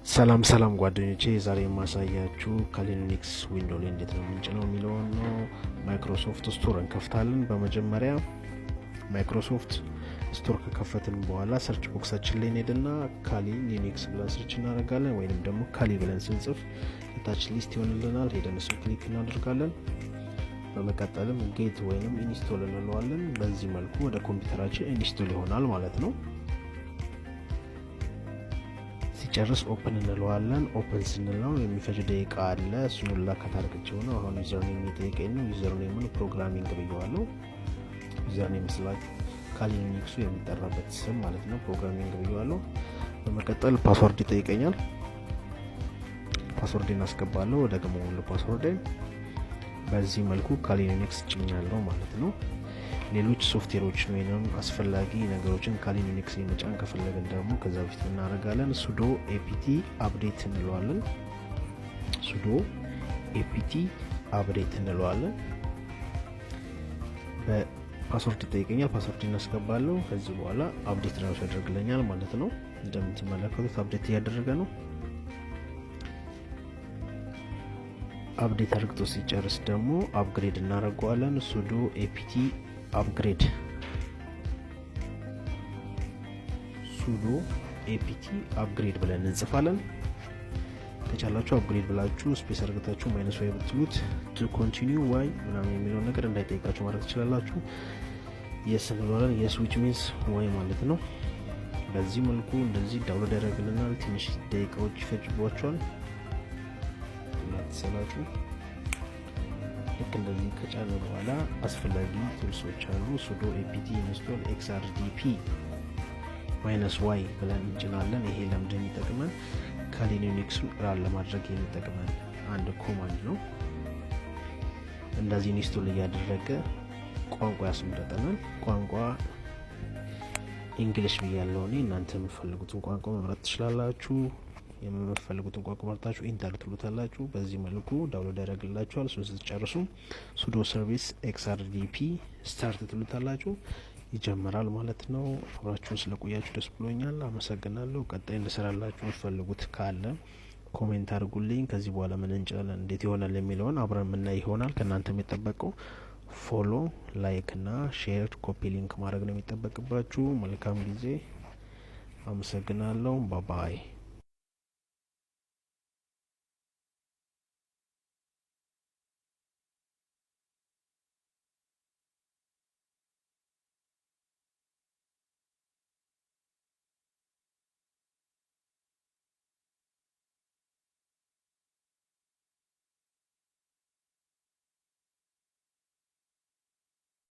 ሰላም ሰላም ጓደኞቼ፣ ዛሬ የማሳያችሁ Kali Linux Window ላይ እንዴት ነው የምንጭነው የሚለውን ነው። Microsoft Store እንከፍታለን። በመጀመሪያ Microsoft Store ከከፈትን በኋላ search box ኣችን ላይ እንሄድና Kali Linux ብለን search እናደርጋለን። ወይንም ደግሞ Kali ብለን ስንጽፍ የታች list ይሆንልናል። ሄደን እሱን click እናደርጋለን። በመቀጠልም get ወይንም install እንለዋለን። በዚህ መልኩ ወደ ኮምፒውተራችን install ይሆናል ማለት ነው። ሲጨርስ open እንለዋለን። Open ስንለው የሚፈጅ ደቂቃ አለ። እሱን ሁላ ከታርግቼው ነው። አሁን username የሚጠይቀኝ ነው። Username ኡን programming ብየዋለሁ። Username ስላችሁ Kali Linux ኡ የሚጠራበት ስም ማለት ነው። Programming ብየዋለሁ። በመቀጠል password ይጠይቀኛል። Password እናስገባለሁ። ደግሞ password በዚህ መልኩ Kali Linux ጭኛለሁ ማለት ነው። ሌሎች ሶፍትዌሮችን ወይም አስፈላጊ ነገሮችን Kali Linux መጫን ከፈለግን ደግሞ ከዛ በፊት እናደርጋለን። Sudo apt update እንለዋለን። Sudo apt update እንለዋለን። በ password ይጠይቀኛል። Password እናስገባለሁ። ከዚህ በኋላ update ራሱ ያደርግልኛል ማለት ነው። እንደምትመለከቱት update እያደረገ ነው። Update አድርግቶ ሲጨርስ ደግሞ upgrade እናደርገዋለን። Sudo apt upgrade፣ sudo apt upgrade ብለን እንጽፋለን። ከቻላችሁ upgrade ብላችሁ space አድርገታችሁ minus y ብትሉት to continue y ምናምን የሚለውን ነገር እንዳይጠይቃችሁ ማድረግ ትችላላችሁ። Yes እንለዋለን። Yes, which means y ማለት ነው። በዚህ መልኩ እንደዚህ download ያደርግልናል። ትንሽ ደቂቃዎች ይፈጅቧቸዋል። እንዳትሰላችሁ። ልክ እንደዚህ ከጫነ በኋላ አስፈላጊ tools ኦች አሉ። Sudo apt install xrdp minus y ብለን እንጭናለን። ይሄ ለምንድን የሚጠቅመን? Kali Linux ኡን run ለማድረግ የሚጠቅመን አንድ command ነው። እንደዚህ install እያደረገ ቋንቋ ያስመረጠናል። ቋንቋ English ብያለሁ እኔ። እናንተ የምትፈልጉትን ቋንቋ መምረጥ ትችላላችሁ። የምትፈልጉትን ቋንቋ መርጣችሁ enter ትሉታላችሁ። በዚህ መልኩ download ያደርግላችኋል። እሱን ስትጨርሱ sudo service xrdp start ትሉታላችሁ። ይጀምራል ማለት ነው። አብራችሁን ስለቆያችሁ ደስ ብሎኛል። አመሰግናለሁ። ቀጣይ እንድሰራላችሁ የምትፈልጉት ካለ comment አድርጉልኝ። ከዚህ በኋላ ምን እንችላለን፣ እንዴት ይሆናል የሚለውን አብረን የምናይ ይሆናል። ከእናንተ የሚጠበቀው follow፣ like እና share፣ copy link ማድረግ ነው የሚጠበቅባችሁ። መልካም ጊዜ። አመሰግናለሁ። Bye bye።